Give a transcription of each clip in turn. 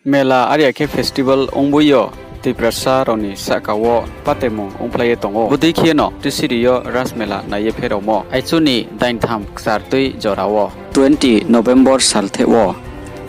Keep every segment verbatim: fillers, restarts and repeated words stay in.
Mela are ya khe festival ongbo yo Tiprasa rao ni sahka wo patemung ongphlai ye tong ou. Bodei khe no Tisiri yo Ras Mela nai ye pheraomo. Aichu ni daintham kchar tui jora wo. Twenty November saltheh wo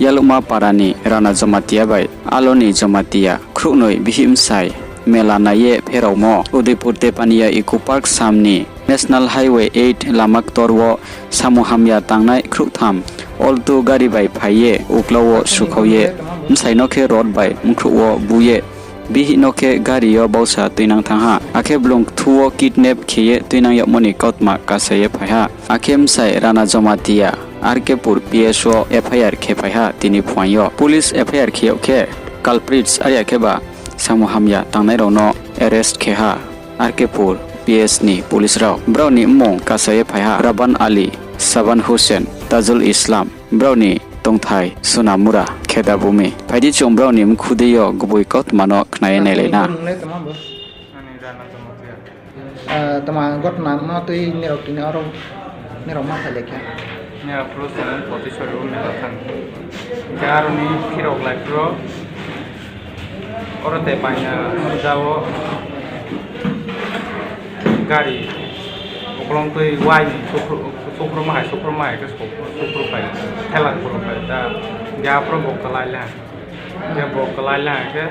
Yaluhma para ni Rana Jamatia bai Alo ni Jamatia khrouhnoi bihih bsai mela nai ye pheraomo. Udaipur Tepania Eco Park sam ni National Highway eight lama ktor wo samung hamya tangnai khrouhtham Alto gari bai phai ye uklau wo sukhau ye bsai no khe rod bai bkhrouh wo bu ye bihih no khe gari yo bausa tuinang thanng ha. Akhe blung kthu wo kidnap khe ye tuinang yagmo ni kautma kasa ye phai ha. Akhe bsai Rana Jamatia R K Pur P S wo F I R khe phai ha tini phuaing yo. Police F I R khe yag khe culprits are ya khe ba samung hamya tangnai rao no arrest khe ha R K Pur P S ni police rao. Brao ni mmung kasa ye phai ha Raban Ali, Saban Hussain, Tajul Islam. Brao ni tongthai Sunamura, Kheda Bumi. Phai di chung brao ni mkhu dei yo gboi kautma no khna ye nailai na. Ani Rana Jamatia. Tma gotna no tui nirao tini aro nirao ma phailai khe? Nirao phuru song Potisori wo mela thanng. Khe aro ni phirok lai phuru oro Tepania suja wo gari uklong tui wai ni suphru, suphru ma hai, suphru ma hai khe suphru phai, thela phuru phai ta, hing khe aphuru bo klái la, hing khe bo klái la khe,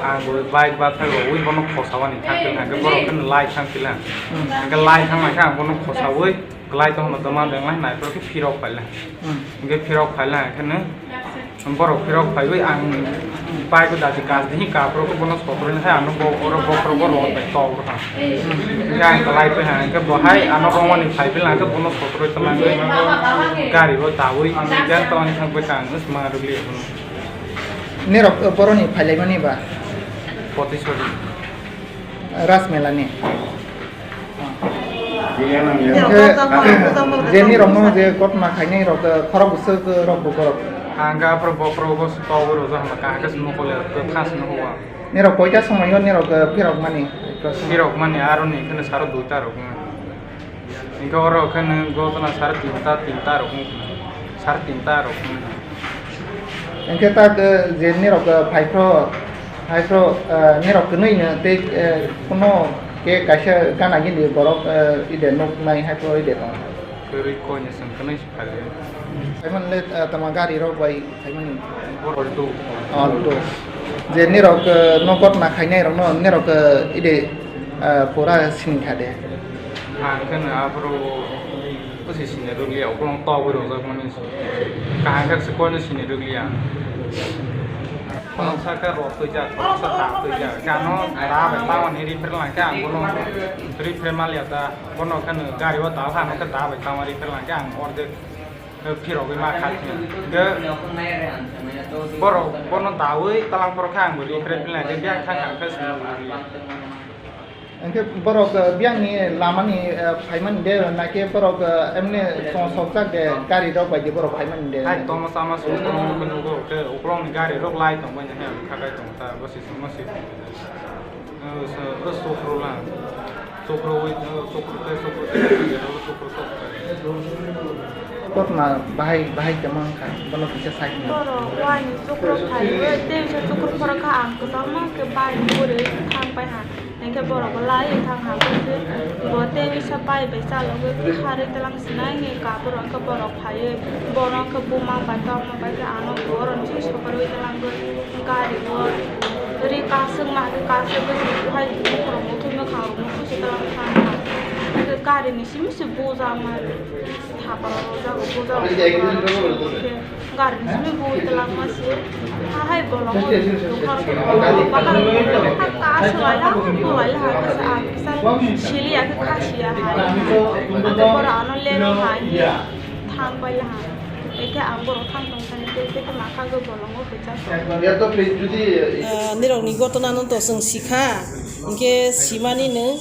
ang bo bike ba phai bo wi bono khosa wani thanngphi la, hing khe borok khe no lai thanngphi la, hing khe lai thanngmai khe ang bono khosa wi, klái tongma tongma beng lai nai phuru khe phirok phai la, hing khe phirok phai la khe no, borok phirok phai wi ang bike o daji kas di hing ka phuru khe bono sotroi na hai ano bo oro bokhorok bo rod bai tok rw ha, hing khe ang klái pai ha, hing khe bo hai ano romani phai phi la khe bono sotroi tlang wi, gari o dawi, hing khe tong thanng pai khe ang sma rwgli ya bono. Nirok boro ni phailaimani ba? Potisori. Ras Mela ni. Khe je nirok no je gotna khainai rok, khorok bwswk rok bo borok? Ang khe aphuru bokhorok bo se tok rw ja hama kaham khe se mokol ya, khe khas no hua. Nirok koita somoi yo nirok phirok mani? Phirok mani aro ni khe no saro duita rok. Hing khe oro khe no gotna sare tinta, tinta rok wng kha. Sare tinta rok wng kha. Hing khe ta, je nirok phai phro, phai phro, nirok kwnwi no tei, kuno khe kaisa gana gini borok ide nuknai hai phro ide tong. Kwrwi koi ni chwng kwnwi se phai. Phaimani le, tama gari rok bai phaimani? Alto. Alto. Je nirok no gotna khainai rok no nirok ide pura sini kha de? Ang khe no aphuru bosi sini rwgli ya, uklong tok wi rwjak mani. Kaham khe se koi no sini rwgli ya. Khoroksa khe rot twijak, khoroksa ta twijak. Khe ano ta bai ta mani refer lang khe ang bono refer mal ya ta. Bono khe no gari o ta ha, ano khe ta bai ta mani refer lang khe ang ordek phirogwi ma kha thing. Hingkhe borok bono dawi talang borok khe ang bo refer phi lang khe biyang thang thang khe sini rwgli ya. Hingkhe borok biyang ni lama ni phaimani de, na khe borok emni song sokjak de, gari rok bai de borok phaimani de? Hai tongma chama song tongma nugo, khe uklok ni gari rok lai tong bai ya, hai ang kha kai tong ta, bo se tongma se. Sukru lang. Sukru wi, sukru tei sukru tei sukru sok. Kotma bahai bahai tongma wngkha, bono kisa sai hwnwi. Borok wani sukru phaiwi tei kisa sukru phoro kha ang kwchangma khe bai bwrwi thang pai ha. Hingkhe borok bo lai thang ha, bo tei kisa bai bai chalogwi kharwi tlang sinai hwnwi ka borok khe borok phaiwi bono khe buma bai tongma bai khe ano borok chini sokorwi tlangwi. Gari o ri kasuk ma khe kasuk khe hai bukhurok muthungma kha muthung se tong kha. Khe gari ni simi se buja ma thaparo rojak o buja o khe gari ni simi bui twlangma se. Hai bolong o dukan khe bahar o kasa lai ha, bulai ha khe se ang kisa sili ya khe khasi ya hai. Ang khe boro ano lero hai thang pai la ha. Ekhe ang boro thang tong thani tei tei khe makha khe bolong o. Nirok ni gotona no to chwng sikha, hinkhe simani nwng,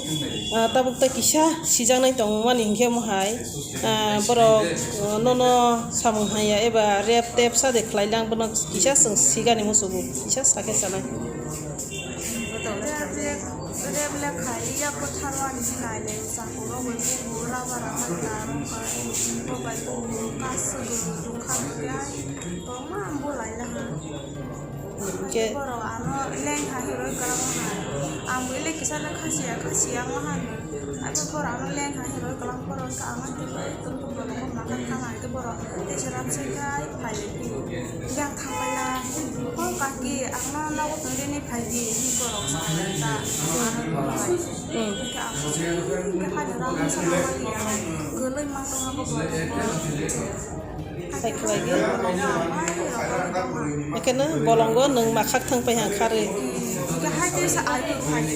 tabuk ta kisa sijaknai tongmani hinkhe mohai, borok nono samung haiya eba rep tep sa de khlai lang, bono kisa chwng sigani musugo kisa sakhe sanai. Rep le khai ya, kwthar ani nai le chakura bai bubu raba raba ta rong kha, bo bai bubu kasuguru dukha dukha. Tongma ang Khe borok ano leng ha hwnwi kwlangma hai. Ang bo le kisa le khasi ya, khasi ya ma hai. Abo borok ano leng ha hwnwi kwlang borok kha ang tei bai tong tong borok ma kha thang hai khe borok tei se ram se khai phai le phi. Yang thang pai na. O kaki, ang no nogo tong rini phai di, hwnwi borok sa lai ta. Ano hai. Hmm. Khe ang khe hai ram sa ma ya. Kwlwi ma tong abo borok. Hai khlai di. Ekheno bolongo nwng ma khak thang pai ha kharwi. Hwnkhe hai tei sa ai tong phai ni.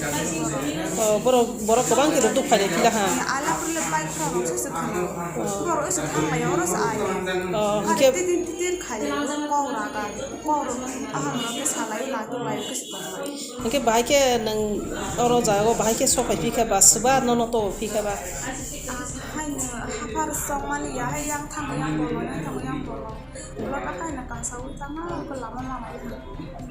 O, borok, borok kwbang khe rw tuk phai ni phila ha. Ala pule bike rok se se khana. O. Borok se thang lai oro se ai. O, hwnkhe titin titin khai kok raga. Kok rok aham rok khe salai la tu lai khe se tong lai. Hwnkhe bahai khe nwng oro jaga o bahai khe sophai phi khe ba swba nono to phi khe ba. Ang hai no haphar song mani ya hai yang thang yang bolo yang thang yang bolo. Ulo ta hai na kasa wi tang ha, ulo lama lama ya.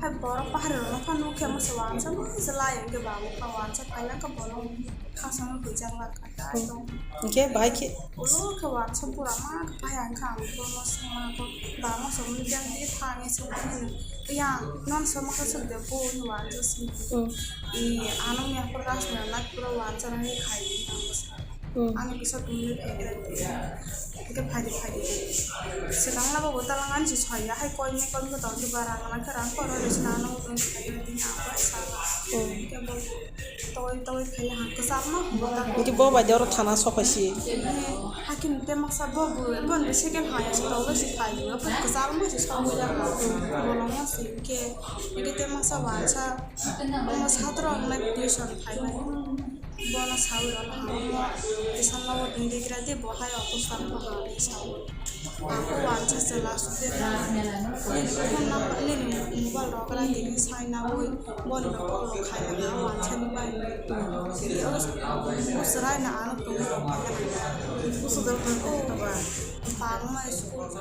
Hai borok bahar rok no pha nuk khe mo se wansa ma se lai ya khe ba mo kha wansa phai ya khe borok kasa no koi jang la kha ta tong. Hwnkhe bahai khe ulo khe wansa pura ma khe phai ya khe ang borok no song ma kho ba mo song ni jang di tha ni song ma ni ya non song ma khe suk de bo ni wansa sini. Hmm. I ano mi aphor gas na lak pura wansa na ni khai ni. Hmm. Ani kisa tongwi phai khe, hwnkhe phai di, phai di. Swkang labo bo talang ani se soi ya, hai koi ni koi ni tong khe ba rang nang khe rang koro le sina ano bo tong khe phai di, tini ang bai sa. Hmm. Hwnkhe bo toi toi phai ya, hang kwchar ma hwnba ta. Hwnkhe bo bai de oro thana sophai si. Hwnkhe hakim te maksa bo bo, bo ni second ha ya, tong le si phai di, bo kwchar ma si soi ya, bolong ma si hwnkhe, hwnkhe te maksa wansa, omo satro ang nai tuition phai nai. Bono sawi rwna hamo, kisa nogo tong di gra di, bo hai obo sam bo ha hwnwi sawi. Ang khe wansa se last date nini phone number, nini mobile rok gra di hwnwi sai nawi, boni rok call rok khai na ha wansa ni bai. Bo chwrai no ano tongwi rok phai na ha. Busu da phone o ba. Bangma school.